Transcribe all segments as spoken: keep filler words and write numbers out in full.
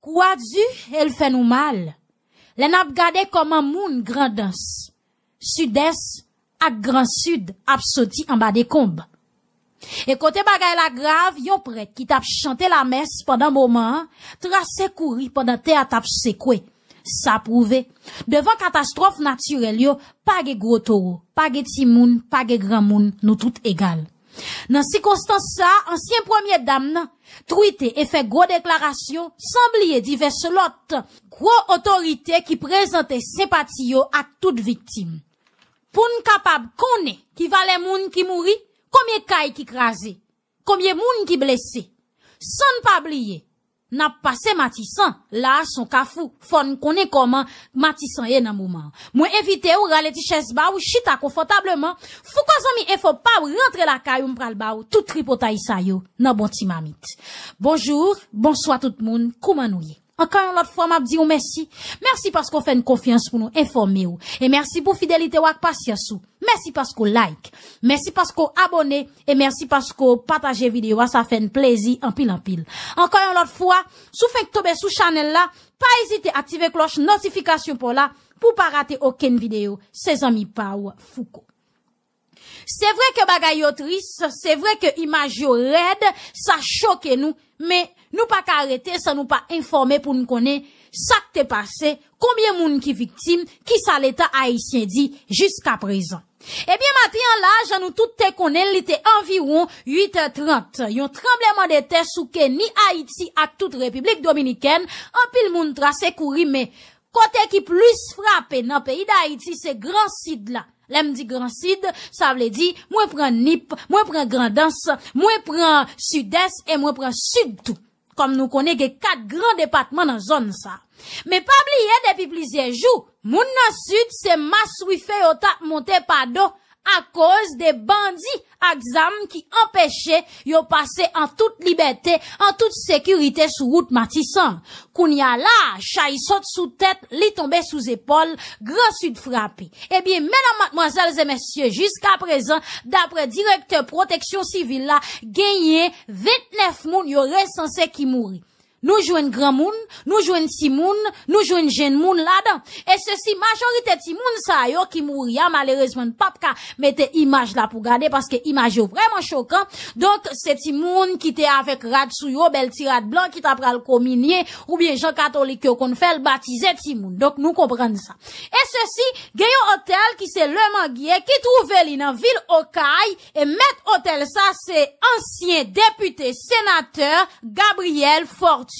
Kou a di e l fè nou mal lè n ap gade kòman moun Grandans, Sidès ak Gran Sid ap soti anba dekonb. E kote bagay la grav, yon prèt ki t ap chante lamès pandan moman an trase kouri pandan tè a t ap sekwe. Sa pwouve, devan katastwòf natirèl yo, pa gen gwo towo, pa gen timoun, pa gen granmoun, nou tout egal. Nan sikonstans sa a, ansyen premye dam nan twite e fè gwo deklarasyon, san bliye divès lòt gwo otorite ki prezante senpati yo ak tout viktim. Pou n kapab konnen ki valè moun ki mouri, konbyen kay ki kraze, konbyen moun ki blese. San n pa bliye, n ap pase Matisan, la a s on kafou, fò n konnen kòman Matisan ye nan moman an. Mwen envite w rale ti chèz ba w, chita konfòtableman, Fouco Zanmi Enfo pa w rantre lakay ou, m pral ba w tout tripotay sa yo nan bon ti mamit. Bonjou, bonswa tout moun, kouman nou ye? Ankò yon lòt fwa, m ap di w mèsi. Mèsi paske w fè n konfyans pou nou enfòme w. E mèsi pou fidelite w ak pasyans ou. Mèsi paske w like. Mèsi paske w abòne. E mèsi paske w pataje videyo a. Sa fè n plezi anpil, anpil. Ankò yon lòt fwa, si w fenk tonbe sou chanèl la, pa ezite aktive klòch notifikasyon pa w la pou w pa rate okenn videyo. Se zanmi pa w, Fouco. Se vre ke bagay yo tris, se vre ke imaj yo rèd, sa choke nou, men nou pa ka rete san nou pa enfòme pou n konnen sa k te pase, konbyen moun ki viktim, kisa Leta ayisyen di jiskaprezan. Ebyen, maten an la, jan nou tout te konnen l, li te anviwon uit è trant. Yon tranblemanntè souke ni Ayiti ak tout Repiblik Dominikèn, anpil moun trase kouri, men kote ki plis frape nan peyi Dayiti, se Gran Sid la. Lè m di Gran Sid, sa vle di, mwen pran Nip, mwen pran Grandans, mwen pran Sidès e mwen pran Sid tou. Kòm nou konnen, gen kat gran depatman nan zòn sa. Men pa bliye, depi plizyè jou, moun nan Sid, se maswife yo t ap monte pa do akoz de bandi ak zam ki anpeche yo pase an tout libète, an tout sekirite sou wout Matisan. Kounye a la, chay sot sou tèt, li tonbe sou zepòl, Gran Sid frape. Ebyen, medam, madmwazèl e mesye, jiskaprezan, daprè direktè pwoteksyon sivil la, genyen vennèf moun yo resanse ki mouri. Nou jwenn granmoun, nou jwenn timoun, nou jwenn jenn moun ladan. E sesi, majorite timoun sa yo ki mouri a, malerezman, n p ap ka mete imaj la pou gade, paske imaj yo vrèman chokan. Donk, se timoun ki te avèk rad sou yo, bèl ti rad blan ki ta pral kominye, oubyen jan katolik yo konn fè l, batize timoun. Donk, nou konprann sa. E sesi, gen yon otèl ki se Le Manguier ki twouve li nan vil Okay, e mèt otèl sa se ansyen depite senatè Gabriel Fortuné.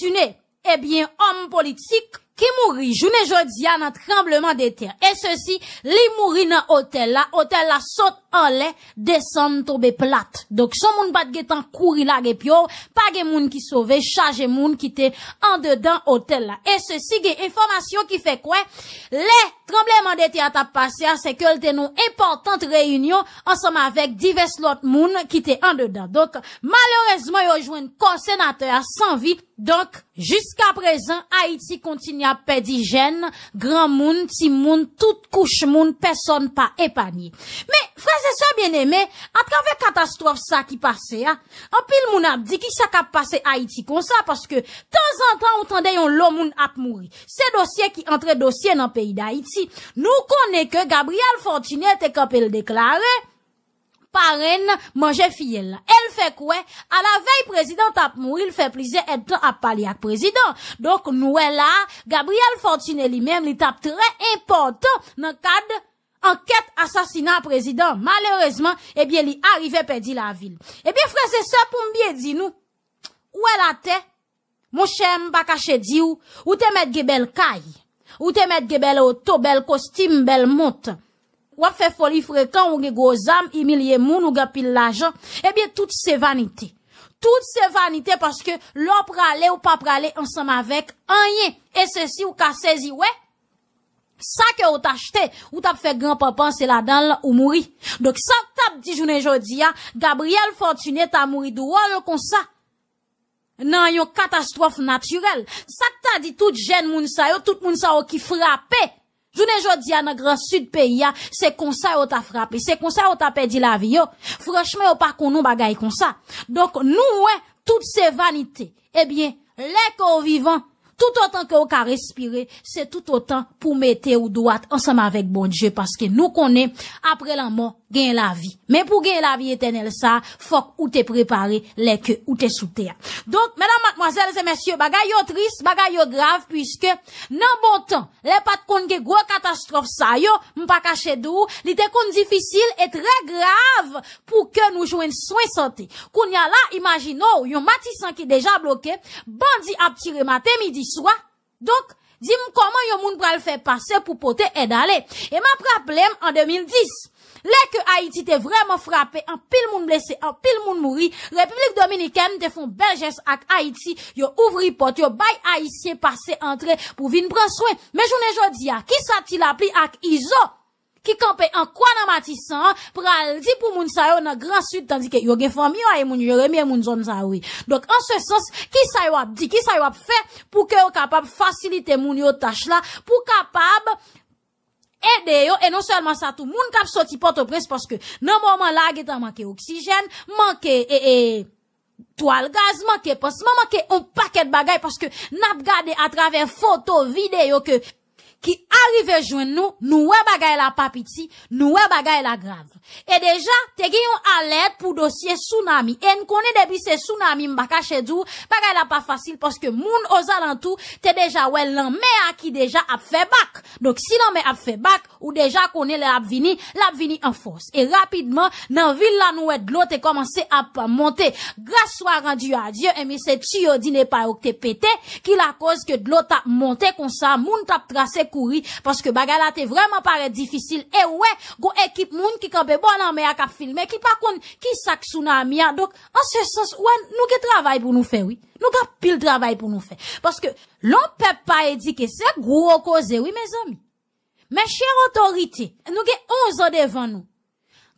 Ebyen, òm politik ki mouri jounen jodi a nan tranblemanntè. E sesi, li mouri nan otèl la, otèl la sot anlè, desann tonbe plat. Donk, si yon moun pa t gentan kouri lage pye w, pa gen moun ki sove, chaje moun ki te andedan otèl la. E sesi, gen enfòmasyon ki fè kwè, lè tranblemanntè a t ap pase a, se ke l te nan yon enpòtant reyinyon ansanm avèk divès lòt moun ki te andedan. Donk, malerezman, yo jwenn kò senatè a san vi. Donk, jiskaprezan, Ayiti kontinye ap pèdi jèn, granmoun, timoun, tout kouch moun, pèsòn pa epanye. Men, frè e sè byeneme, atravè katastwòf sa ki pase a, anpil moun ap di kisa k ap pase Ayiti konsa, paske tanzantan ou tande yon lo moun ap mouri. Se dosye ki antre dosye nan peyi Dayiti. Nou konnen ke Gabriel Fortuné te kanpe l deklare parenn manje fiyèl la. E l fè kwè, alavèy prezidan t ap mouri, l fè plizyè èdtan ap pale ak prezidan. Donk, nou wè la, Gabriel Fortuné li menm, li t ap trè enpòtan nan kad ankèt asasina prezidan. Malerezman, ebyen, li arive pèdi lavi l. Ebyen, frè e sè, pou m byen di nou, ou wè latè, monchè, m pa kache di w, ou te mèt gen bèl kay, ou te mèt gen bèl oto, bèl kostim, bèl mont. W ap fè foli frekan, ou gen gwo zam, imilye moun, ou gen anpil lajan. Ebyen, tout se vanite. Tout se vanite paske lè w prale, ou pa prale ansanm avèk anyen. E sesi, ou ka sezi wè, sa ke ou t achte, ou t ap fè gran panpan, se ladan l ou mouri. Donk, sa k t ap di jounen jodi a, Gabriel Fortuné ta mouri dwòl konsa nan yon katastwòf natirèl. Sa k ta di tout jèn moun sa yo, tout moun sa yo ki frape jounen jodi a nan Gran Sid peyi a, se konsa yo ta frape, se konsa yo ta pèdi lavi yo. Franchman, yo pa konn yon bagay konsa. Donk, nou wè, tout se vanite. Ebyen, lè ke w vivan, Toutotan ke w ka respire, se toutotan pou mete w dwat ansanm avèk Bondye, paske nou konnen, apre lanmò, gen lavi. Men pou gen lavi etènèl sa, fòk ou te prepare lè ke ou te sou tè a. Donk, medam, madmwazèl e mesye, bagay yo tris, bagay yo grav, piske nan bon tan, lè pa t konn gen gwo katastwòf sa yo, m pa kache di w, li te konn difisil e trè grav pou ke nou jwenn swen sante. Kounye a la, imajine w, yon Matisan ki deja bloke, bandi ap tire maten, midi, swa. Donk, di m kòman yon moun pral fè pase pou pote èd ale. E m ap raple m an de mil dis, lè ke Ayiti te vrèman frape, anpil moun blese, anpil moun mouri, Repiblik Dominikèn te fè yon bèl jès ak Ayiti, yo ouvri pòt, yo bay Ayisyen pase antre pou vin pran swen. Men jounen jodi a, kisa Ti Lapli ak Izo ki kanpe an kwa nan Matisan an pral di pou moun sa yo nan Gran Sid, tandike yo gen fanmi yo, e moun Jeremi, e moun zòn sa yo ye. Donk, an se sans, kisa yo ap di, kisa yo ap fè pou ke yo kapab fasilite moun yo tach la, pou kapab ede yo, e non sèlman sa tou, moun k ap soti Pòtoprens, paske nan moman la, gentan manke oksijèn, manke, e, e, twal gaz, manke pansman, manke yon pakèt bagay, paske n ap gade atravè foto, videyo ke, ki arive jwenn nou, nou wè bagay la pa piti, nou wè bagay la grav. E deja, te gen yon alèt pou dosye tsunami. E n konnen depi se tsunami, m pa kache di w, bagay la pa fasil, paske moun ozalantou te deja wè lanmè a ki deja ap fè bak. Donk, si lanmè ap fè bak, ou deja konnen lè l ap vini, l ap vini an fòs. E rapidman, nan vil la, nou wè dlo te kòmanse ap monte. Grâce soit rendue à Dieu, ebyen, se tiyo Dinepa yo k te pete, ki lakoz ke dlo t ap monte konsa, moun t ap trase kouri, paske bagay la te vrèman parèt difisil. E w wè, gon ekip moun ki kanpe bò lanmè a k ap filme, ki pa konn kisa k tsunami a. Donk, an se sans, w wè, nou gen travay pou nou fè, wi. Nou gen anpil travay pou nou fè. Paske lè yon pèp pa edike, se gwo koze, wi, mezanmi. Mes chers otorite, nou gen onz an devan nou.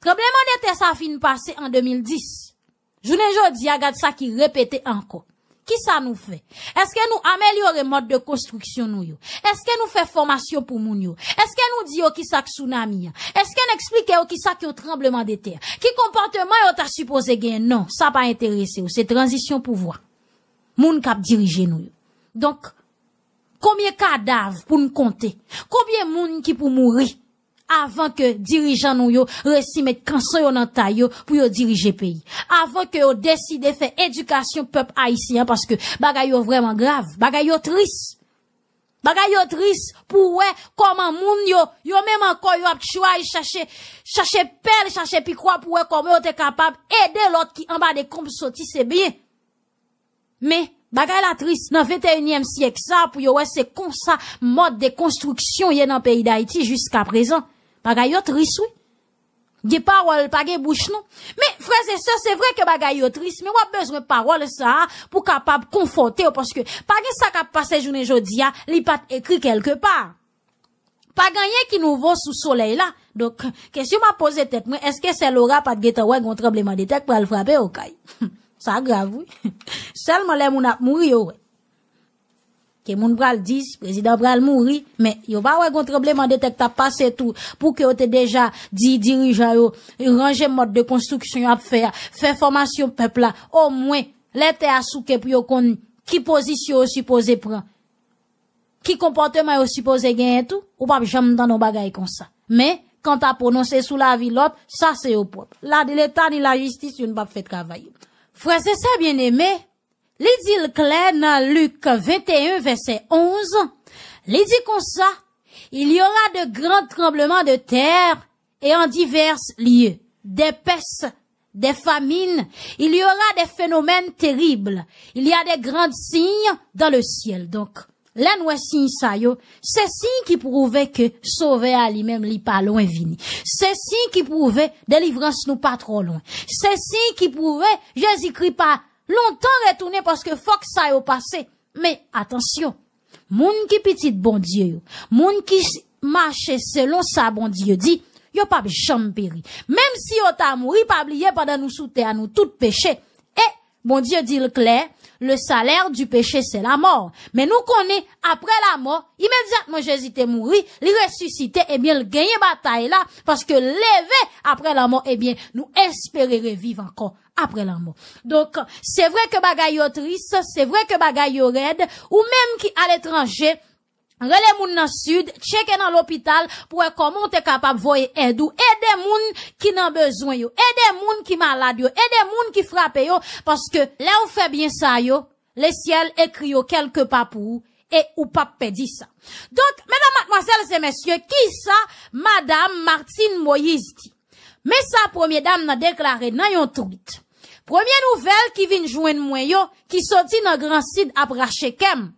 Tranbleman de tè sa fin pase an de mil dis. Jounen jodi a, gad sa ki repete ankò. Kisa nou fè? Èske nou amelyore mòd de konstriksyon nou yo? Èske nou fè fòmasyon pou moun yo? Èske nou di yo kisa k tsunami an? Èske n eksplike yo kisa k yon tranbleman de tè? Ki konpòteman yo ta sipoze genyen? Non, sa pa enterese yo. Se tranzisyon pouvwa. Moun k ap dirije nou yo. Donk, konbyen kadav pou n konte? Konbyen moun ki pou mouri avan ke dirijan nou yo resi met kanson yo nan tay yo pou yo dirije peyi? Avan ke yo deside fè edikasyon pèp ayisyen an, paske bagay yo vrèman grav, bagay yo tris. Bagay yo tris pou wè kòman moun yo, yo menm ankò, yo ap chwazi chache, chache pèl, chache pikwa pou wè kòman yo te kapab ede lòt ki anba dekonb soti se byen. Men, bagay la tris, nan venteyinyèm syèk sa, pou yo wè se konsa mòd de konstriksyon ye nan peyi Dayiti jiskaprezan. Bagay yo tris, wi. Gen pawòl, pa gen bouch, non. Men, frè e sè, se vre ke bagay yo tris, men w ap bezwen pawòl sa a pou kapab konfòte w, paske pa gen sa k ap pase jounen jodi a, li pa t ekri kèlkepa. Pa gen anyen ki nouvo sou solèy la. Donk, kesyon m ap poze tèt mwen, èske sè Laura pa t gentan wè gon tranbleman de tè k pral frape Okay? Sa grav, wi. Sèlman lè moun ap mouri, yo wè. Ke moun pral di, prezidan pral mouri, men yo pa wè gon tranbleman de tè k t ap pase tou, pou ke yo te deja di dirijan yo, ranje mòd de konstriksyon y ap fè a, fè fòmasyon pèp la, omwen, lè tè a souke pou yo konn ki pozisyon yo sipoze pran, ki konpòteman yo sipoze genyen tou, ou p ap janm tande yon bagay konsa. Men, kanta pwononse sou lavi lòt, sa se yo pwòp. La, ni Leta, ni lajistis, youn p ap fè travay yo. Frè e sè byeneme, li di l klè nan Lik venteyen, vèsè onz, li di konsa, Il y aura de grands tremblements de terre et en divers lieux, des pestes, des famines, il y aura des phénomènes terribles, il y a des grands signes dans le ciel. Donk, lè n wè siy sa yo, se siy ki pwouve ke Sovè a li menm li pa lwen vini. Se siy ki pwouve delivrans nou pa twò lwen. Se siy ki pwouve Jezikri pa lontan retounen, paske fòk sa yo pase. Men atansyon, moun ki pitit Bondye yo, moun ki s- mache selon sa Bondye di, yo p ap janm peri. Menm si yo ta mouri, pa bliye pandan nou sou tè a, nou tout peche. E Bondye di l klè, le salaire du péché, c'est la mort. Men nou konnen, apre lamò, imedyatman Jezi te mouri, li resisite, ebyen, l genyen batay la, paske l leve apre lamò, ebyen, nou espere reviv ankò. apre lanmò. Donk, se vre ke bagay yo tris, se vre ke bagay yo rèd, ou menm ki aletranje, rele moun nan sid, tcheke nan lopital pou wè kòman w te kapab voye èd ou, ede moun ki nan bezwen yo, ede moun ki malad yo, ede moun ki frape yo, paske lè w fè byen sa yo, lesyèl ekri yo kèlke pa pou ou, e ou p ap pèdi sa. Donk, medam, madmwazèl e mesye, kisa Madam Martine Moïse di? Men sa premye dam nan deklare nan yon tweet: "Premye nouvèl ki vin jwenn mwen yo, ki soti nan Gran Sid ap rache kè m.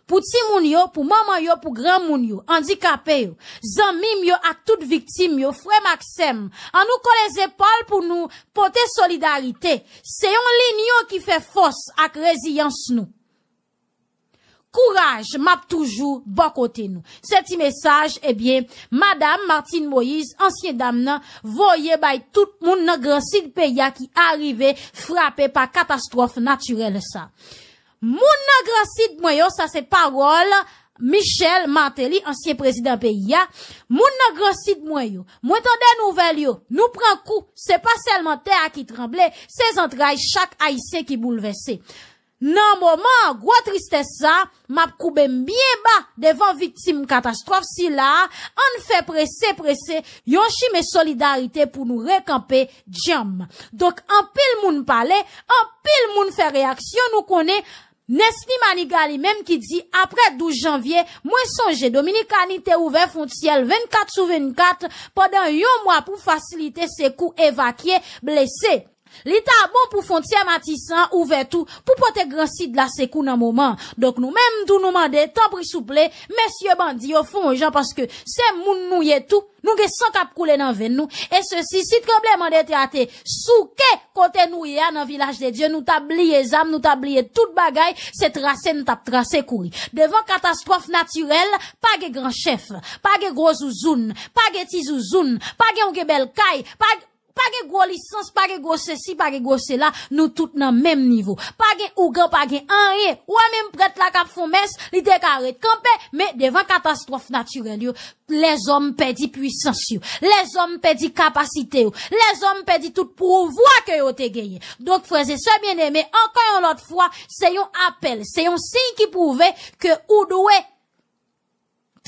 Pou timoun yo, pou manman yo, pou granmoun yo, andikape yo, zanmi m yo ak tout viktim yo, frè m ak sè m, annou kole zepòl pou nou pote solidarite. Se yon linyon ki fè fòs ak reziyans nou. Kouraj, m ap toujou bò kote nou." Se ti mesaj, ebyen, Madam Martine Moïse, ansyen dam nan, voye bay tout moun nan Gran Sid peyi a ki arive frape pa katastwòf natirèl sa. Moun nan Gran Sid mwen yo, sa se pawòl Michel Martelly, ansyen prezidan peyi a. Moun nan Gran Sid mwen yo, mwen tande nouvèl yo, nou pran kou, se pa sèlman tè a ki tranble, se zantray chak Ayisyen ki boulvèse. Nan moman gwo tristès sa, m ap koube m byen ba devan viktim katastwòf sila a. Ann fè prese, prese, yon chimen solidarite pou nou rekanpe djanm. Donk, anpil moun pale, anpil moun fè reyaksyon, nou konnen Nesmy Manigat li menm ki di, apre douz janvye, mwen sonje Dominikani te ouvè fwontyè l vennkat sou vennkat pandan yon mwa pou fasilite sekou, evakye blese. Li ta bon pou fwontyè Matisan ouvè tou pou pote Gran Sid la sekou nan moman. Donk, nou menm tou nou mande, tanpri souple, mesye bandi yo, fè yon jan, paske se moun nou ye tou. Nou gen san k ap koule nan venn nou. E sesi, si tranblemanntè a te souke kote nou ye a nan Vilaj de Dye, nou t ap bliye zam, nou t ap bliye tout bagay, se trase n t ap trase kouri. Devan katastwòf natirèl, pa gen gran chèf, pa gen gwo zouzoun, pa gen ti zouzoun, pa gen ou gen bèl kay, pa, pa gen gwo lisans, pa gen gwo sesi, pa gen gwo sela, nou tout nan menm nivo. Pa gen ougan, pa gen anyen. Ou wè menm prèt la k ap fè yon mès, li te ka ret kanpe, men devan katastwòf natirèl yo, lèzòm pèdi pwisans yo, lèzòm pèdi kapasite yo, lèzòm pèdi tout pouvwa ke yo te genyen. Donk, frè e sè byeneme, ankò yon lòt fwa, se yon apèl, se yon siy ki pwouve ke ou dwe t-,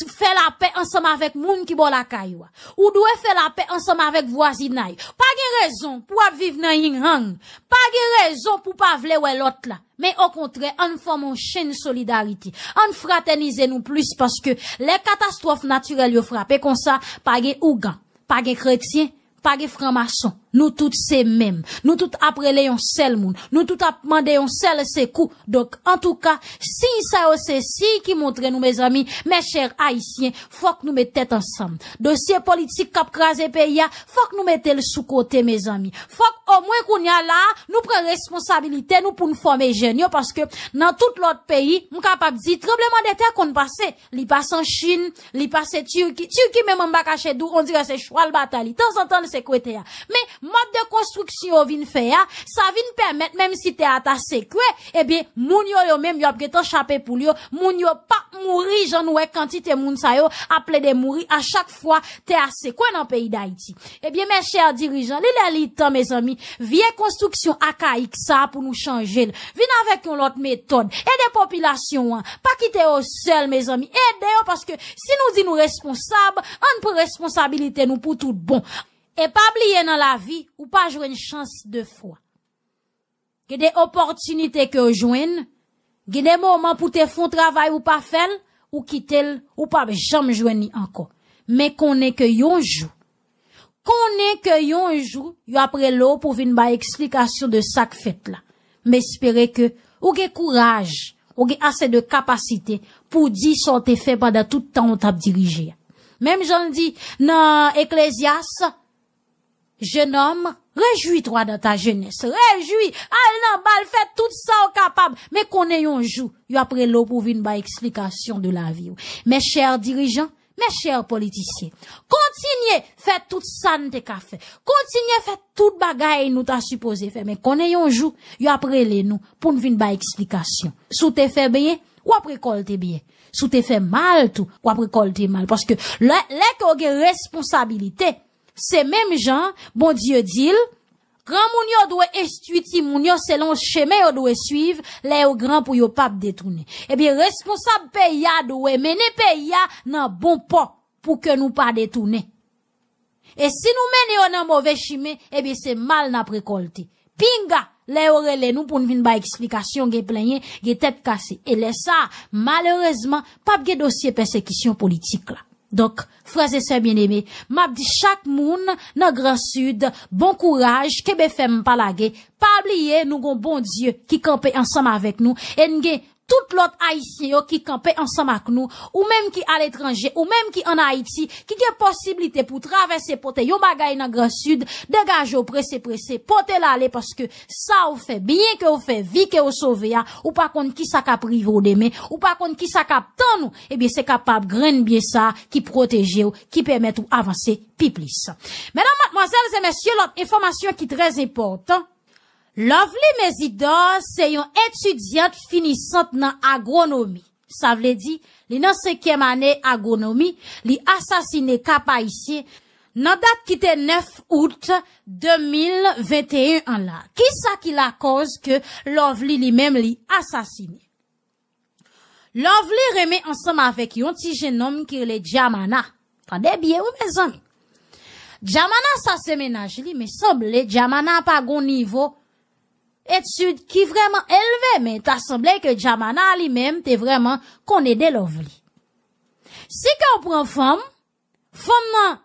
fè lapè ansanm avèk moun ki bò lakay ou a. Ou dwe fè lapè ansanm avèk vwazinay. Pa gen rezon pou w ap viv nan ying-yang. Pa gen rezon pou w pa vle wè lòt la. Men okontrè, ann fòme yon chenn solidarite. Ann fratènize nou plis, paske lè katastwòf natirèl yo frape konsa, pa gen ougan, pa gen kretyen, pa gen franmason. Nou tout se menm. Nou tout ap rele yon sèl moun. Nou tout ap mande yon sèl sekou. Donk, antouka, siy sa yo se siy ki montre nou, mezanmi, mes chers Haïtiens, fòk nou met tèt ansanm. Dosye politik k ap kraze peyi a, fòk nou mete l sou kote, mezanmi. Fòk omwen kounye a la, nou pran responsabilite nou pou n fòme jèn yo, paske nan tout lòt peyi, m kapab di, tranblemanntè konn pase. Li pase an Chin, li pase Tiki. Tiki menm, an m pa kache di w, on dirè se chwal batay li. Tanzantan, l se kwete a. Men, mòd de konstriksyon yo vin fè a, sa vin pèmèt, menm si tè a ta sekwe, ebyen, moun yo, yo menm, y ap gentan chape poul yo. Moun yo p ap mouri, jan nou wè kantite moun sa yo ap plede mouri a chak fwa tè a sekwe nan peyi Dayiti. Ebyen, mes chers dirijan, li lè li tan, mezanmi, vye konstriksyon akayik sa a pou nou chanje l. Vin avèk yon lòt metòd. Ede popilasyon an. Pa kite yo sèl, mezanmi. Ede yo, paske si nou di nou responsab, ann pran responsabilite nou pou tout bon. E pa bliye nan lavi, ou pa jwenn chans de fwa. Gen de opòtinite ke w jwenn, gen de moman pou te fè yon travay ou pa fè l, ou kite l, ou p ap janm jwenn li ankò. Men konnen ke yon jou, konnen ke yon jou, yo ap rele w pou vin bay eksplikasyon de sa k fèt la. M espere ke ou gen kouraj, ou gen ase de kapasite pou w di sa w te fè pandan tout tan w t ap dirije a. Menm jan l di nan Eklezyas, Jeune homme, réjouis-toi dans ta jeunesse. Rejwi, al nan bal, fè tout sa w kapab. Men konnen yon jou, yo ap rele w pou vin bay eksplikasyon de lavi w. Mes chers dirijan, mes chers politisyen, kontinye fè tout sa n te ka fè. Kontinye fè tout bagay nou ta sipoze fè. Men konnen yon jou, yo ap rele nou pou n vin bay eksplikasyon. Si w te fè byen, w ap rekòlte byen. Si w te fè mal tou, w ap rekòlte mal. Paske lè, lè ke w gen responsabilite, se menm jan Bondye di l, Granmoun yo dwe enstwi timoun yo selon chemen yo dwe swiv lè yo gran pou yo p ap detounen. Ebyen, responsab peyi a dwe mennen peyi a nan bon pò pou ke nou pa detounen. E si nou mennen yo nan move chimen, ebyen, se mal n ap rekòlte. Pinga, lè yo rele nou pou n vin bay eksplikasyon, gen plenyen, gen tèt kase. E lè sa a, malerezman, p ap gen dosye pèsekisyon politik la. Donk, frè e sè byeneme, m ap di chak moun nan Gran Sid, bon kouraj, kenbe fèm, pa lage, pa bliye nou gon Bondye ki kanpe ansanm avèk nou, e n gen tout lòt Ayisyen yo ki kanpe ansanm ak nou, ou menm ki aletranje, ou menm ki ann Ayiti, ki gen posiblite pou travèse pote yon bagay nan Gran Sid, degaje w prese prese, pote l ale, paske sa w fè, byen ke w fè, vi ke w sove a, ou pa konn kisa k ap rive w demen, ou pa konn kisa k ap tann ou, ebyen se kapab grenn byen sa ki pwoteje w, ki pèmèt ou avanse pi plis. Medam, madmwazèl e mesye, lòt enfòmasyon ki trè enpòtan, Lovely Mésidor se yon etidyant finisant nan agwonomi. Sa vle di, li nan senkyèm ane agwonomi, li asasine Kap Ayisyen nan dat ki te nèf out de mil venteyen an la. Kisa ki lakòz ke Lovely li menm li asasine? Lovely renmen ansanm avèk yon ti jennonm ki rele Djamana. Tande byen wi, mezanmi. Djamana sa se mennaj li, men sanble Djamana pa gon nivo etid ki vrèman elve, men ta sanble ke Djamana li menm te vrèman konn ede Lovely. Si ke w pran fanm, fanm nan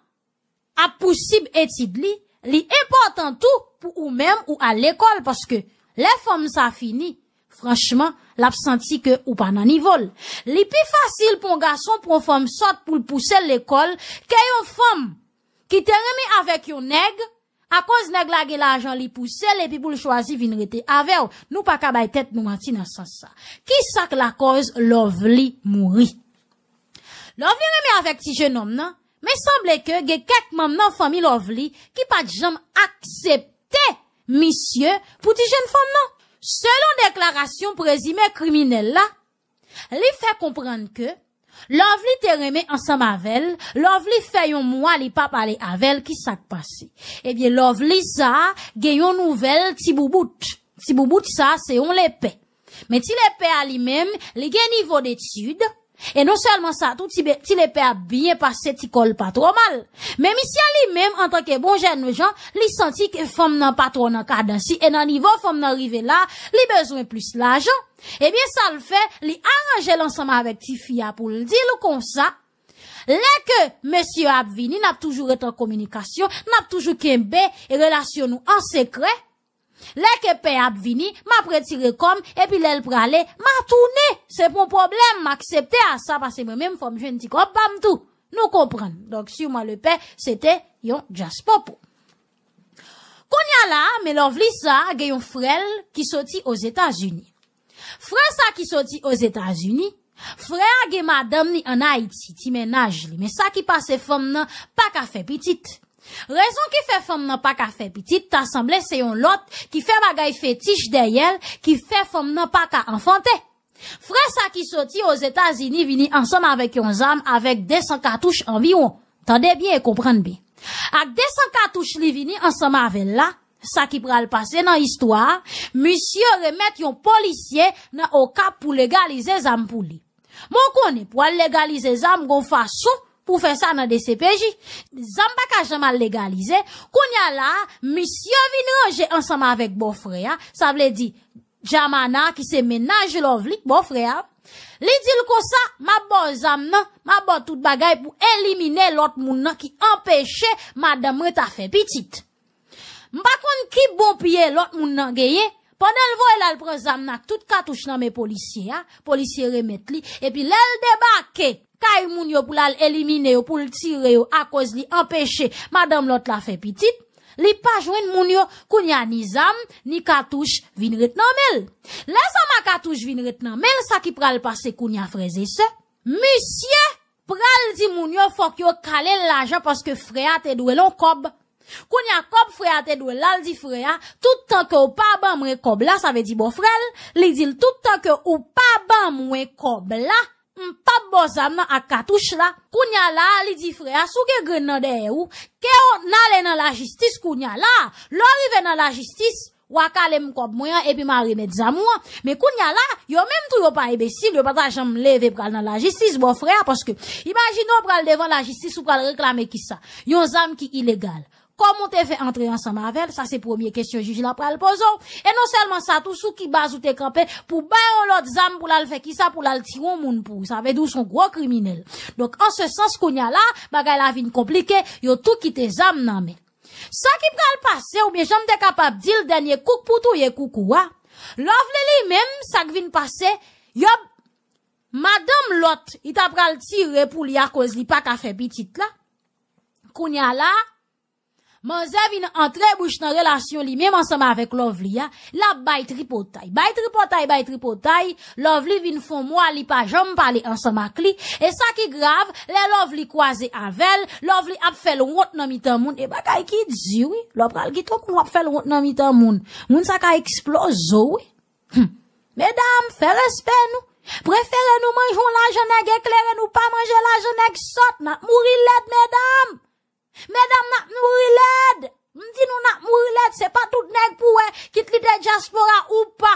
ap pousib etid li, li enpòtan tou pou ou menm ou al lekòl, paske lè fanm sa fini, franchman, l ap santi ke ou pa nan nivo l. Li pi fasil pou yon gason pran fanm sòt pou l pouse l lekòl ke yon fanm ki te renmen avèk yon nèg, akoz nèg la gen lajan, li pouse l epi pou l chwazi vin rete avè w. Nou pa ka bay tèt nou manti nan sans sa. Kisa k lakòz Lovely mouri? Lovely renmen avèk ti jennonm nan, men sanble ke gen kèk manm nan fanmi Lovely ki pa t janm aksepte misye pou ti jennfanm nan. Selon deklarasyon prezime kriminèl la, li fè konprann ke Lovely te renmen ansanm avè l, Lovely fè yon mwa li pa pale avè l, ki sa k pase? Ebyen, Lovely sa a gen yon nouvèl ti boubout. Ti boubout sa a se yon lepè. Men ti lepè a li menm, li gen nivo detid, e non sèlman sa tou, ti be-, ti lepè a byen pase, ti kò l pa twò mal. Men misye li menm, antanke bon jèn jan, li santi ke fanm nan pa twò nan kadans li, e nan nivo fanm nan rive la, li bezwen plis lajan. Ebyen, sa l fè, li aranje l ansanm avèk tifi a pou l di l konsa, lè ke mesye ap vini, n ap toujou ret an kominikasyon, n ap toujou kenbe relasyon nou an sekrè. Lè ke pè ap vini, m ap retire kò m, epi lè l prale, m a tounen. Se pa yon pwoblèm, m aksepte a sa, paske mwen menm, fò m jwenn ti kòb pa m tou. Nou konprann. Donk, sûrement le père, se te yon djaspopo. Kounye a la, men Lovely sa a gen yon frè l ki soti Ozetazini. Frè sa ki soti Ozetazini, frè a gen madanm li ann Ayiti, ti mennaj li. Men sa ki pase, fanm nan pa ka fè pitit. Rezon ki fè fanm nan pa ka fè pitit, ta sanble se yon lòt ki fè bagay fetich dèyè l, ki fè fanm nan pa ka anfante. Frè sa ki soti Ozetazini vini ansanm avèk yon zam avèk de san katouch anviwon. Tande byen e konprann byen. Ak de san katouch li vini ansanm avè l la, sa ki pral pase nan istwa a, misye remèt yon polisye nan Okap pou legalize zam pou li. Men w konnen, pou al legalize zam, gon fason pou fè sa nan D C P J. Zam pa ka janm al legalize. Kounye a la a, misye vin ranje ansanm avèk bòfrè a, sa vle di, Djamana, ki se mennaj Lovely, bòfrè a, li di l konsa, "M ap ba w zam nan, m ap ba w tout bagay pou elimine lòt moun nan ki anpeche madanm mwen ta fè pitit." M pa konn ki bon pye lòt moun nan genyen, pandan l voye l al pran zam nan ak tout katouch nan men polisye a, polisye remèt li, epi lè l debake kay moun yo pou l al elimine yo, pou l tire yo, akoz li anpeche madanm lòt la fè pitit, li pa jwenn moun yo, kounye a ni zam, ni katouch vin ret nan men l. Lè zam ak katouch vin ret nan men l, sa ki pral pase kounye a, frè e sè? Misye pral di moun yo fòk yo kale l lajan paske frè a te dwe l yon kòb. Kounye a, kòb frè a te dwe l la, l di frè a, "Tout tan ke w pa ban mwen kòb la," sa vle di bòfrè l, li di l, "Tout tan ke ou pa ban mwen kòb la, M p ap ba w zam nan ak katouch la. Kounye a la, li di frè a, si w gen grenn nan dèyè w, ke w n ale nan lajistis kounye a la. Lè w rive nan lajistis, w a kale m kòb mwen an epi m a remèt zam ou an. Men kounye a la, yo menm tou yo pa enbesil, yo pa ta janm leve pral nan lajistis bò frè a, paske imajine w pral devan lajistis, ou pral reklame kisa? Yon zam ki ilegal. Kòman w te fè antre ansanm avè l? Sa se premye kesyon jij la pral poze w. E non sèlman sa tou, sou ki baz ou te kanpe pou bay yon lòt zam pou l al fè kisa? Pou l al tiye yon moun pou ou. Sa vle di w se yon gwo kriminèl. Donk, an se sans, kounye a la, bagay la vin konplike, yo tou kite zam nan men l. Sa ki pral pase, oubyen jan m te kapab di l, dènye kouk pou touye koukou a. Lovely li menm, sa k vin pase, yo, madanm lòt, li ta pral tire pou li akoz li pa ka fè pitit la. Kounye a la, manzè vin antre bouch nan relasyon li menm ansanm avèk Lovely a, l ap bay tripotay. Bay tripotay, bay tripotay, Lovely vin fè yon mwa li pa janm pale ansanm ak li. E sa ki grav, lè Lovely kwaze avè l, Lovely ap fè l wont nan mitan moun. E bagay ki di wi, lè w pral kite yon moun w ap fè l wont nan mitan moun. Moun sa ka eksploze w wi. Hum. Medam, fè respè nou. Prefere nou manje yon lajan nèg eklere, nou pa manje lajan nèg sòt, n ap mouri lèd, medam. Medam, n ap mouri lèd. M di nou n ap mouri lèd, se pa tout nèg pou wè, kit li te dyaspora ou pa.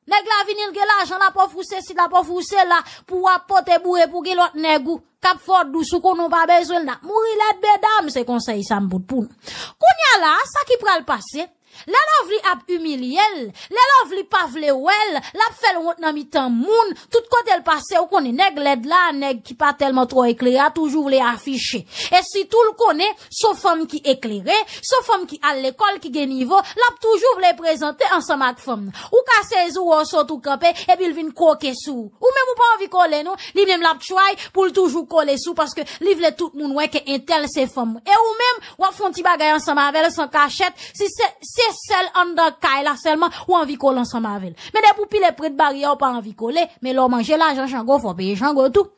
Nèg la vini, l gen lajan, l ap ofri w sesi, l ap ofri w sela, pou w ap pote boure pou gen lòt nèg ou k ap fè w dous, ou konnen w pa bezwen l, n ap mouri lèd, medam, se konsèy sa m pot pou nou. Kounye a la, sa ki pral pase, lè Lovely ap imilye l, lè Lovely pa vle wè l, l ap fè l wont nan mitan moun, tout kote l pase, ou konnen nèg lèd la, nèg ki pa tèlman twò eklere a, toujou vle afiche. E sitou l konnen se yon fanm ki eklere, se yon fanm ki al lekòl, ki gen nivo, l ap toujou vle prezante ansanm ak fanm nan. Ou ka sezi w wè w sot ou kanpe, epi l vin kwoke sou ou. Ou menm ou pa anvi kole non, li menm l ap try pou l toujou kole sou, paske li vle tout moun wè ke entèl se fanm. E ou menm, w ap fè yon ti bagay ansanm avè l san kachèt, si se, se sèl anndan kay la sèlman ou anvi kole ansanm avè l. Men depi w pile prèt baryè, ou pa anvi kole, men lè w manje lajan Jango, fò w peye Jango tou.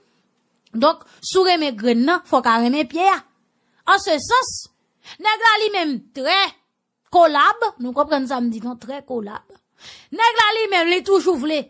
Donk, si w renmen grenn nan, fò w ka renmen pye a. An se sans, nèg la li menm trè kolab, nou konprann sa m di non, trè kolab. Nèg la li menm, li toujou vle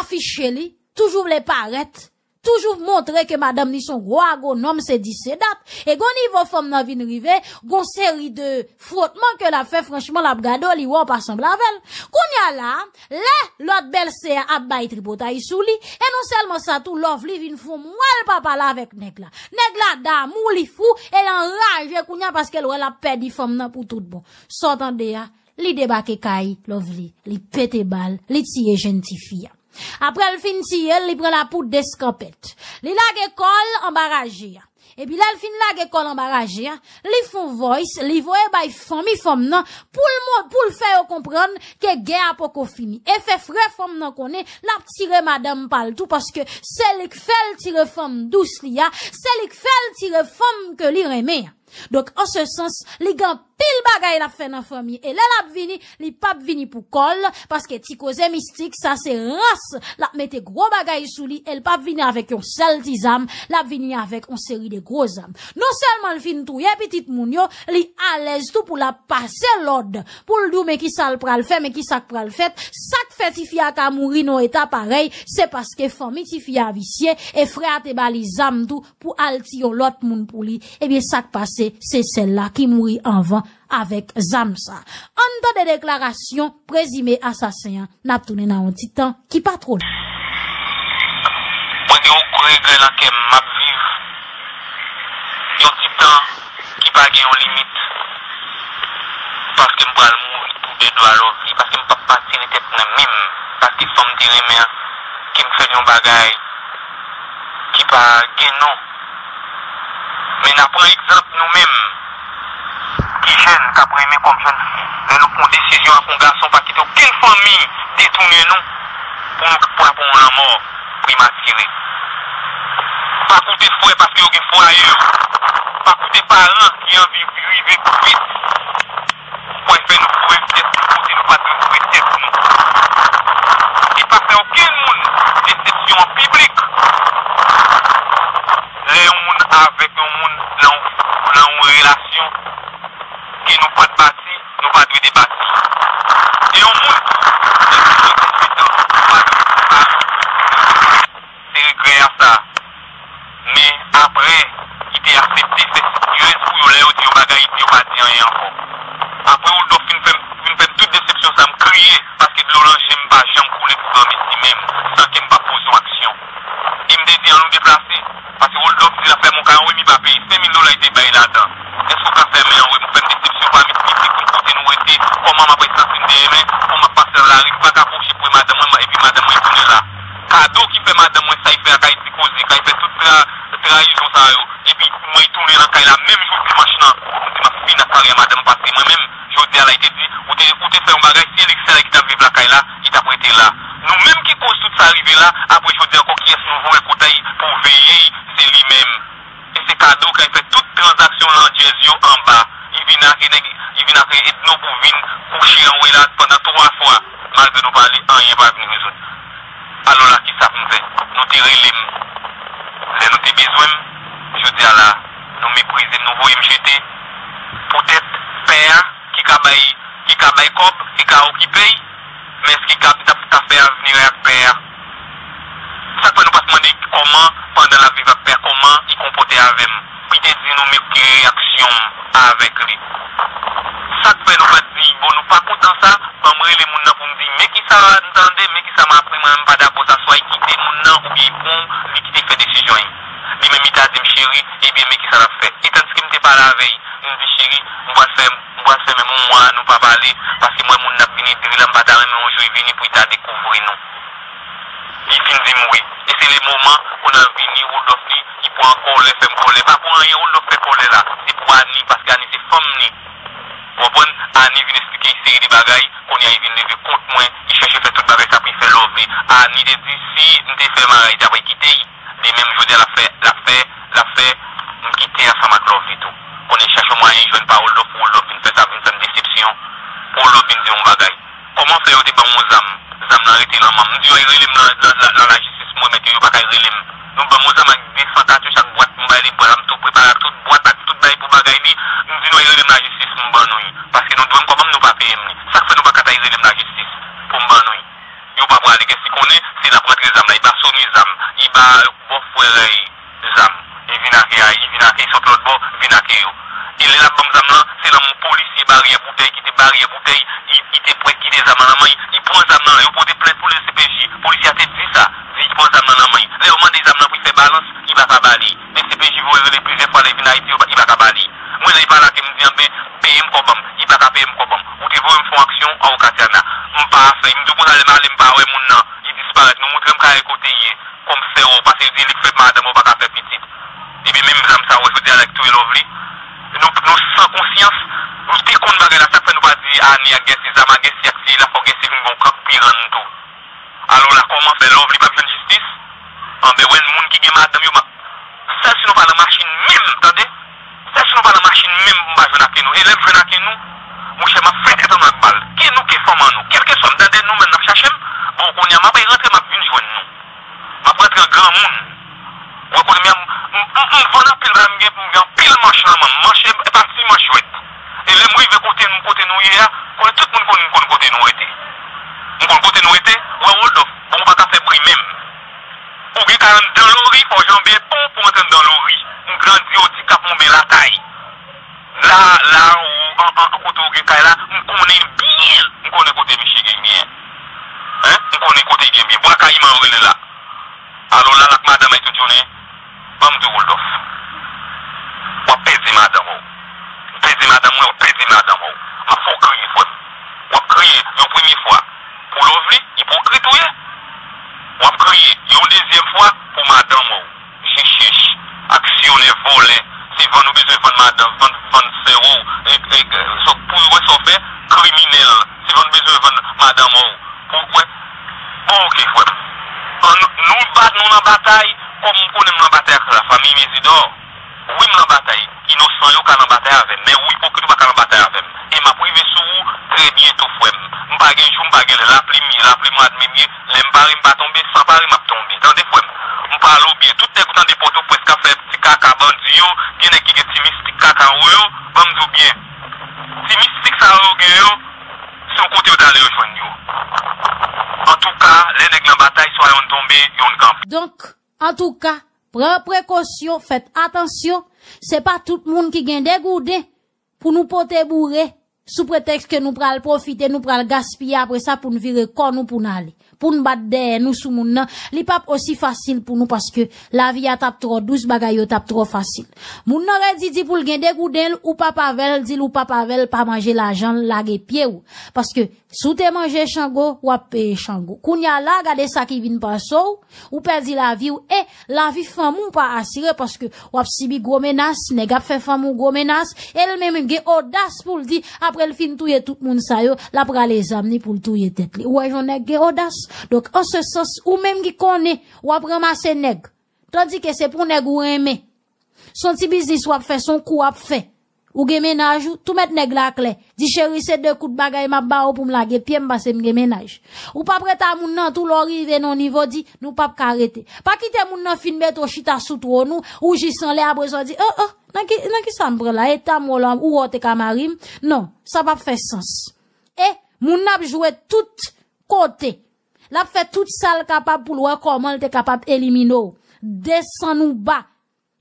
afiche li, toujou vle parèt, toujou montre ke madanm li se yon gwo agwonòm, se di se dat. E gon nivo fanm nan vin rive, gon seri de frotman ke l ap fè, franchman, l ap gade w, li wè w pa sanble avè l. Kounye a la, lè lòt bèlsè a ap bay tripotay sou li, e non sèlman sa tou, Lovely vin fè yon mwa l pa pale avèk nèg la. Nèg la damou, li fou, e l anraje kounye a paske l wè l ap pèdi fanm nan pou tout bon. Sa w tande a, li debake kay Lovely, li pete bal, li tiye jenn tifi a. Apre l fin tiye l, li pran lapoud deskanpèt. Li lage kò l anba raje a. Epi lè l fin lage kò l anba raje a, li fè yon voice, li voye bay fanmi fanm nan pou l mon-, pou l fè yo konprann ke gè a poko fini. E fè frè fanm nan konnen l ap tire madanm pa l tou, paske se li k fè l tire fanm dous li a, se li k fè l tire fanm ke li renmen an. Donk, an se sans, li gen anpil bagay l ap fè nan fanmi. E lè l ap vini, li p ap vini pou kò l, paske ti koze mistik, sa se rans, l ap mete gwo bagay sou li, e l p ap vini avèk yon sèl ti zam, l ap vini avèk yon seri de gwo zam. Non sèlman l fin touye pitit moun yo, li alèz tou pou l ap pase lòd, pou l di w men kisa l pral fè, men kisa k pral fèt, sa k fè tifi a ka mouri nan yon eta parèy, se paske fanmi tifi a visye, e frè a te ba li zam tou, pou al tiye yon lòt moun pou li, ebyen sa k pase, se sèl la ki mouri anvan avèk zam sa. Ann tande deklarasyon prezime asasen an, n ap tounen nan yon ti tan ki pa twò lontan. Mwen gen yon gwo regrè nan kè m, m ap viv yon ti tan ki pa gen yon limit, paske m pral mouri tou de dwa Lovely, paske m p ap patire tèt mwen menm, paske fanm m te renmen an, ke m fè l yon bagay ki pa gen non. Men n a pran egzanp nou menm ki jèn, k ap renmen kòm jèn fi. Lè nou pran yon desizyon ak yon gason, pa kite okenn fanmi detounen nou pou nou, pou n ap pran yon lanmò prematire. Pa koute frè paske yo gen fwaye yo. Pa koute paran ki anvi rive pi vit. Pwen fè nou foure tèt nou kote nou pa dwe foure tèt nou. E pa fè okenn moun desepsyon an piblik. Lè yon moun avèk yon moun nan yon, nan yon relasyon ke nou pa t bati, nou pa dwe debati. E yon moun ki gen plis de dizuit an, nou pa dwe separe. Se regrè a sa. Lakay la, menm jou dimanch lan, m di m ap fin ak maryaj madanm, paske mwen menm, jodi a la, li te di, ou te, ou te fè yon bagay, si Elixir ki t ap viv lakay la, li t ap rete la. Nou menm ki koz tout sa rive la, apre jodi a ankò, kiyès nou voye koutay pou veye l, se li menm. E se kado k al fè tout tranzaksyon landjèz yo anba. Li vin ak nèg, li vin ak Edno pou vin kouche anwo la pandan twa fwa. Malgre nou pale, anyen pa vin rezoud. Alò la, kisa pou m fè? Nou te rele m lè nou te bezwen m. Jodi a la, nou meprize m, nou voye m jete. Poutèt pè a ki ka bay, ki ka bay kòb, ki ka okipe l, men èske k ap, t ap ka fè avni ak pè a? Sa k fè nou pa t mande kòman, pandan l ap viv ak pè a, kòman li konpòte avè m? Pou li te di nou, men ki reyaksyon m avèk li. Sa k fè nou pa t di, bon, nou pa kontan sa, ban m rele moun nan pou m di, men kisa m tande, men kisa m aprann, mwen, m pa dakò sa, swa li kite moun nan, oubyen li pran, li kite fè desizyon l. Li menm, li ta di m, cheri, ebyen, men kisa n ap fè. E tandiske m te pale avè l, m di, cheri, m pral fè, m pral fèmen m yon mwa, nou pa pale, paske m wè moun nan ap vin ede la, m pa ta renmen yon jou li vini pou li ta dekouvri nou. Li vin di m wi. E se le moman, kounye a vini, Rodolphe li, li pran kòlè, fè m kòlè. Pa pou anyen Rodolphe fè kòlè la. Se pou Annie, paske Annie se fanm li. Ou konprann? Annie vin eksplike yon seri de bagay, kounye a li vin leve kont mwen, li chèche fè tout bagay sa pou li fè Lovely. Annie te di si m te fè maryaj, li ta pral kite l. Li menm jodi a l ap fè, l ap fè, l ap fè m kite ansanm ak Lovely tou. Kounye a li chache mwayen, li jwenn pa Rodolphe, pou Rodolphe vin fè sa, vin fè m desepsyon. Pou Rodolphe vin di yon bagay. Kòman fè yo te ban m yon zam? Zam nan rete nan men m. M di yo, yo rele m nan, nan, nan, nan lajistis, m remèt yo, yo pa ka rele m. Nou ban m yon zam ak de san katouch ak bwat, m bay li bwat, m tou prepare ak tout bwat, ak tout bagay pou bagay li. M di nou, yo rele m lajistis, m ban nou l. Paske nou dwe m kòb an m, nou pa peye m li. Sa k fè nou pa ka ta rele m lajistis pou m ban nou l? Yo pa prale, kiyès ki konnen, se l ap rantre zam la, li ba Sony zam, li ba bòfrè l zam. Li vin ak, li vin ak, li sot lòt bò, vin ak yo. E lè l ap ban m zam lan, se nan men yon polisye baryè boutèy ki te baryè boutèy, li, li te prè kite zam lan nan men l, li pran zam lan, yo pote plent pou D C P J. Polisye a te di sa, di li pran zam lan nan men l. Lè yo mande zam lan pou l fè balans, li pa ka ba li. D C P J voye rele plizyè fwa, lè l vin Ayiti, yo pa, li pa ka ba li. Mwen, lè li pale ak m, m di, anben, peye m kòb an m. Li pa ka peye m kòb an m. Ou te voye m fè yon aksyon anwo Katiana. M pa fè. M di w konsa, lè m ale, m pa wè moun nan. Li disparèt. Nou montre m kare kote l ye. Kòm sè w, paske yo di li k fè madanm ou pa ka fè pitit. Epi menm zam sa w wè jodi a la k touye Lovely. Nou, nou san konsyans, nou te konn bagay la, sa k fè nou pa di Annie ak Guessy, zam a Guessy ak si la fò Guessy vin gon kank pirann tou. Alò la, kòman fè Lovely p ap jwenn jistis? Anben, wè moun ki gen madanm yo, m ap, sèl si nou pa nan machin menm, tande? Sèl si nou pa nan machin menm, m pa jwenn ak nou. E lè m jwenn ak nou, monchè, m ap fè tèt anmè ak bal. Ke nou, ke fanm an nou, kèlkeswa, m tande nou menm n ap chache m. Bon, kounye a, m ap rantre, m ap vin jwenn nou. M ap rantre an granmoun. Ou wè kounye a, m, m, m, m vann anpil bagay, m gen, m gen anpil manch nan men m. Manch, e, e pa ti manch jwèt. E lè m rive kote nou, kote nou ye a, konnen tout moun konn, konn kote nou rete. M konn kote nou rete, ou wè Rodolphe, bon, ou pa ka fè bri menm. Ou gen kay anndan lori, fò w janbe pon pou antre anndan lori. M grandi Odikap, Monben, Latay. La, la, ou, an, an, kote w gen kay la, m konnen l byen. M konnen kote misye gen byen. Hein? M konnen kote l gen byen. Bwa Kayiman yo rele la. Alò, l al ak madanm li tout jounen. Ban m di w, Rodolphe. W ap pèdi madanm ou. Pèdi madanm mwen, w ap pèdi madanm ou. M ap fè w kriye, frè m. W ap kriye yon premye fwa. Pou Lovely, ipokrit ou ye. W ap kriye yon dezyèm fwa pou madanm ou. Je chèch, aksyonè, vòlè. Se vann ou bezwen vann madanm, vann, vann sè ou. E, e, so, pou yo wè sa w fè, kriminèl. Se vann ou bezwen vann madanm ou. Pou, wè. Bon, oke, frè m. An, nou, nou bat, nou nan batay, kòm m konnen m nan batay ak lafanmi Mezidò. Wi, m nan batay. Inosan yo ka nan batay avè m, men ou ipokrit ou pa ka nan batay avè m. E m ap rive sou ou trè byento, frè m. M pa gen jou, m pa gen lè. Lapli m ye, lapli mwa d me m ye. Lè m pare, m pa tonbe, san pare, m ap tonbe. Tande, frè m. M pale w byen. Tout nèg ou tande Pòtoprens k ap fè ti kaka bandi yo, gen nèg ki gen ti mistik kaka yo, ban m di w byen. Ti mistik sa yo gen yo, se yon kote yo t ale yo jwenn yo. Antouka, lè nèg nan batay, swa yonn tonbe, yonn kanpe. Donk, antouka, pran prekosyon, fèt atansyon, se pa tout moun ki gen degouden pou nou pote boure, sou pretèks ke nou pral pwofite, nou pral gaspiye apre sa pou n vire kò nou pou n ale. pou n bat dèyè nou sou moun nan, li p ap osi fasil pou nou paske lavi a t ap twò dous, bagay yo t ap twò fasil. Moun nan redi di pou l gen degouden l, ou p ap avè l, di l ou p ap avè l, pa manje lajan l, lage pye w. Paske si w te manje chango, w ap peye chango. Kounye a la, gade sa ki vin pase w, ou pèdi lavi w, e lavi fanmi w pa asire paske w ap sibi gwo menas, nèg ap fè fanmi w gwo menas, e l menm gen odas pou l di, apre l fin touye tout moun sa yo, l ap rale zam li pou l touye tèt li. Ou wè jan nèg gen odas? Donk, an se sans, ou menm ki konnen w ap ranmase nèg, tandike se pou nèg ou renmen. Se yon ti biznis w ap fè, se yon kou w ap fè. Ou gen mennaj ou, tou mèt nèg la klè. Di, cheri, se de kout bagay m ap ba ou pou m lage pye m, paske m gen mennaj. Ou p ap rete a moun nan tou, lè w rive nan yon nivo, di, nou p ap ka rete. Pa kite moun nan fin mete w chita sou twòn ou, ou jis anlè, apre sa w di, oh, oh, nan ki, nan ki sa m pran la? Eta m wè w la, ou wè w te ka mari m? Non, sa p ap fè sans. E moun nan ap jwe tout kote. L ap fè tout sa l kapab pou l wè kòman l te kapab elimine w, desann ou ba,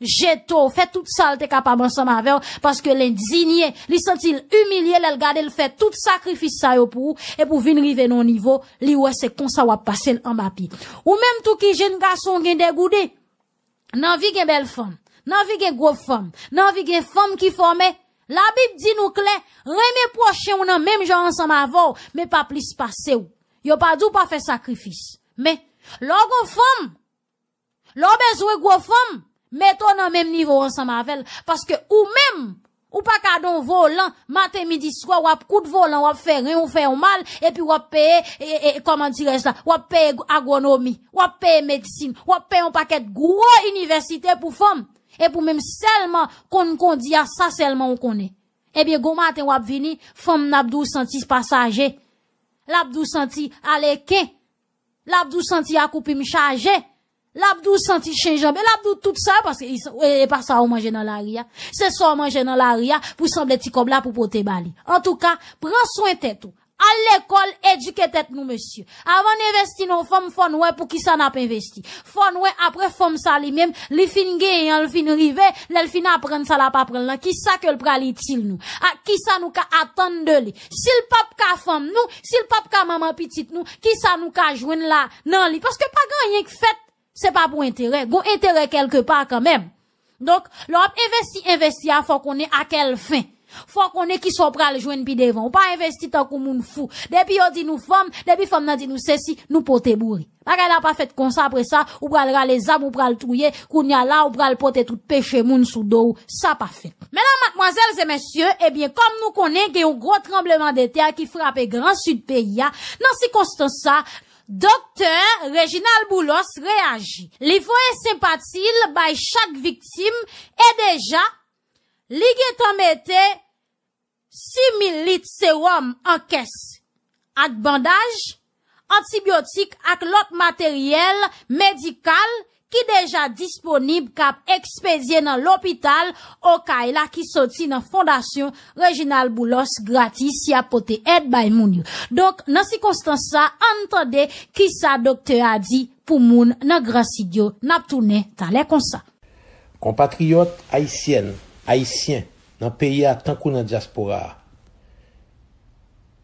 jete w, fè tout sa l te kapab ansanm avè w, paske l endinye, li santi l imilye lè l gade l fè tout sakrifis sa yo pou ou, epi w vin rive nan yon nivo, li wè se konsa w ap pase l anba pye. Ou menm tou ki jenn gason w gen degouden, nan vi gen bèl fanm, nan vi gen gwo fanm, nan vi gen fanm ki fòme. Labib di nou klè, renmen pwochen w nan menm jan ansanm avè w, men pa plis pase w. Yo pa di w pa fè sakrifis. Men, lè w gon fanm, lè w bezwen gwo fanm, mete w nan menm nivo ansanm avè l. Paske ou menm, ou pa ka don volan, maten, midi, swa, w ap koud volan, w ap fè ren w fè w mal, epi w ap peye, e, e, kòman dirèj la, w ap peye agwonomi, w ap peye medsin, w ap peye yon pakèt gwo inivèsite pou fanm. Epi w menm sèlman konn kondi a, sa sèlman w konnen. Ebyen, gon maten w ap vini, fanm nan ap di w santi pasaje. L ap di w santi aleken. L ap di w santi akoupim chaje. L ap di w santi chen janbe. L ap di w tout sa yo paske e, e pa sa w manje nan lari a. Se sa w manje nan lari a pou sanble ti kòb la pou pote ba li. Antouka, pran swen tèt ou. Al lekòl, edike tèt nou, mesye. Avan n envesti nan yon fanm, fò n wè pou kisa n ap envesti. Fò n wè apre fanm sa li menm, li fin genyen an, li fin rive, lè l fin aprann sa l ap aprann lan, kisa ke l pral itil nou? A, kisa nou ka atann de li? Si l p ap ka fanm nou, si l p ap ka manman pitit nou, kisa nou ka jwenn la nan li? Paske pa gen anyen k fèt, se pa pou enterè. Gon enterè kèlkepa kanmenm. Donk, lè w ap envesti, envesti a, fò w konnen a kèl fen. Fò w konnen kisa w pral jwenn pi devan. Ou pa envesti tankou moun fou. Depi yo di nou fanm, depi fanm nan di nou sesi, nou pote boure. Bagay la pa fèt konsa, apre sa, ou pral rale zam, ou pral touye, kounye a la, ou pral pote tout peche moun sou do w. Sa pa fèt. Medam, madmwazèl e mesye, ebyen, kòm nou konnen, gen yon gwo tranblemanntè ki frape gran sid peyi a, nan sikonstans sa, Doktè Reginald Boulos reyaji. Li voye senpati l bay chak viktim e deja, li gentan mete sis mil lit sewòm an kès ak bandaj, antibyotik ak lòt materyèl medikal ki deja disponib k ap ekspedye nan lopital Okay la ki soti nan Fondasyon Reginald Boulos gratis y ap pote èd bay moun yo. Donk, nan sikonstans sa, ann tande kisa doktè a di pou moun nan Gran Sid yo. N ap tounen talè konsa. Konpatriyòt ayisyèn, ayisyen, nan peyi a tankou nan dyaspora a,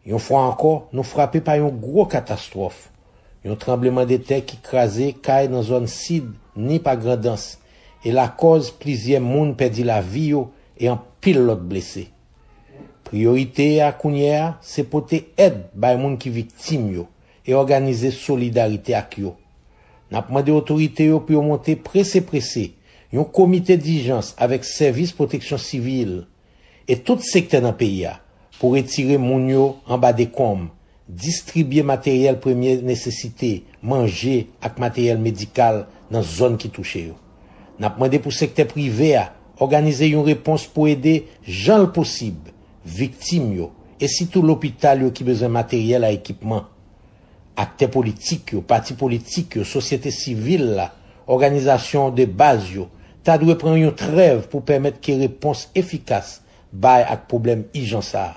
yon fwa ankò, nou frape pa yon gwo katastwòf, yon tranblemanndetè ki kraze kay nan zòn sid Nip a Grandans e lakòz plizyè moun pèdi lavi yo e anpil lòt blese. Priyorite a kounye a se pote èd bay moun ki viktim yo e òganize solidarite ak yo. N ap mande otorite yo pou yo monte prese prese yon komite dijans avèk sèvis pwoteksyon sivil e tout sektè nan peyi a pou retire moun yo anba dekonm, distribye materyèl premye nesesite, manje ak materyèl medikal nan zòn ki touche yo. N ap mande pou sektè prive a òganize yon repons pou ede jan l posib viktim yo e sitou lopital yo ki bezwen materyèl a ekipman. Aktè politik yo, pati politik yo, sosyete sivil la, òganizasyon de baz yo ta dwe pran yon trèv pou pèmèt ke repons efikas bay ak pwoblèm ijan sa a.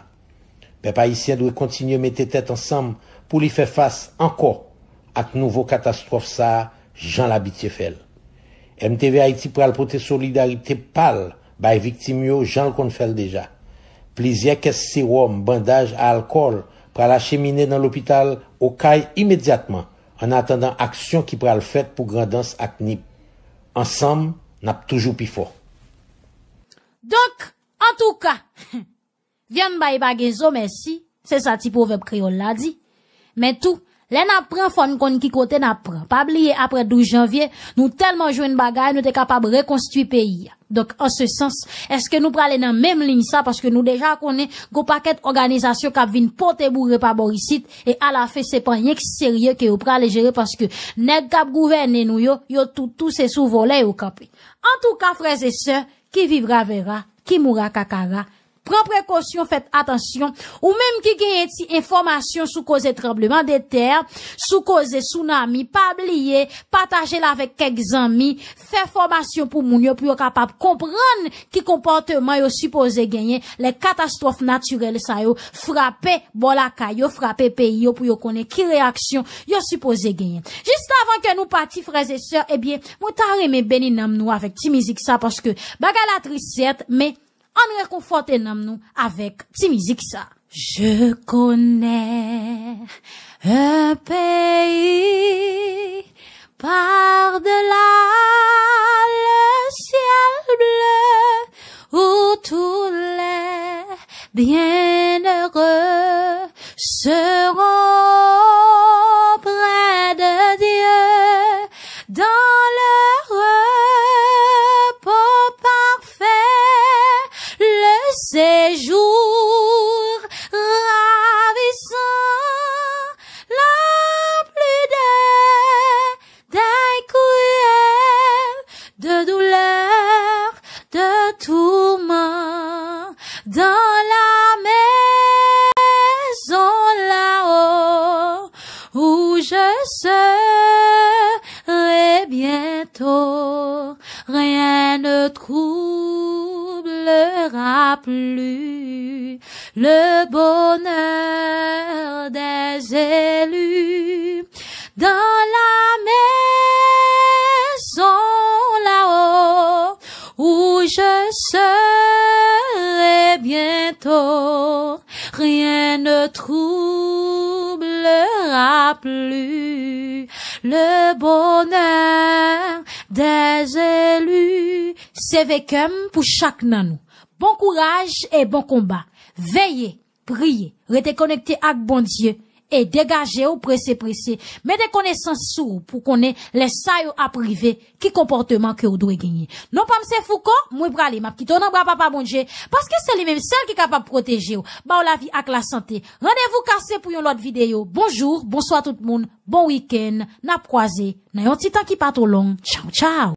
Pèp ayisyen dwe kontinye mete tèt ansanm pou li fè fas ankò ak nouvo katastwòf sa a jan l abitye fè l. M T V Ayiti pral pote solidarite pa l bay viktim yo jan l konn fè l deja. Plizyè kès sewòm, bandaj a alkòl pral achemine nan lopital Okay imedyatman annatandan aksyon ki pral fèt pou Grandans ak Nip. Ansanm, n ap toujou pi fò. Donk, antouka, vyann bay pa gen zo, mèsi. Se sa ti pwovèb kreyòl la di. Men tou, lè n ap pran, fò n konn ki kote n ap pran. Pa bliye, apre douz janvye, nou tèlman jwenn bagay, nou te kapab rekonstwi peyi a. Donk, an se sans, èske nou prale nan menm liy sa? Paske nou deja konnen gon pakèt òganizasyon k ap vin pote boure pa bò isit, e alafen, se pa anyen k serye ke yo prale jere, paske nèg k ap gouvène nou yo, yo tout tou se sou vòlè yo kanpe. Antouka, frè e sè, qui vivra verra, qui mourra kakara, pran prekosyon, fèt atansyon. Ou menm ki genyen ti enfòmasyon sou koze tranblemanntè, sou koze sounami, pa bliye, pataje l avèk kèk zanmi, fè fòmasyon pou moun yo, pou yo kapab konprann ki konpòteman yo sipoze genyen lè katastwòf natirèl sa yo frape bò lakay yo, frape peyi yo, pou yo konnen ki reyaksyon yo sipoze genyen. Jis avan ke nou pati, frè e sè, ebyen, mwen ta renmen beni nanm nou avèk ti mizik sa, paske bagay la tris, sèt, men ann rekonfòte nanm nou avèk ti mizik sa. Je connais un pays par-delà le ciel bleu où tous les bienheureux seront près de Dieu dans le repos parfait, le séjour ravissant, la plus de deuil cruel, de douleur, de tourment, dans la maison là-haut où je serai bientôt. Rien ne troublera plus le bonheur des élus dans la maison là-haut où je serai bientôt. Rien ne troublera plus le bonheur des élus. Seve kè m pou chak nan nou. Bon kouraj e bon konba. Veye, priye, rete konekte ak Bondye e degaje w prese prese. Mete konesans sou ou pou konnen lè sa yo ap rive, ki konpòteman ke w dwe genyen. Non pa m se Fouco, mwen prale, m ap kite w nan bra Papa Bondye, paske se li menm sèl ki kapab pwoteje w, ba w lavi ak lasante. Randevou kase pou yon lòt videyo. Bonjou, bonswa tout moun, bon wikenn, n ap kwaze nan yon ti tan ki pa twò long. Tchaw, tchaw!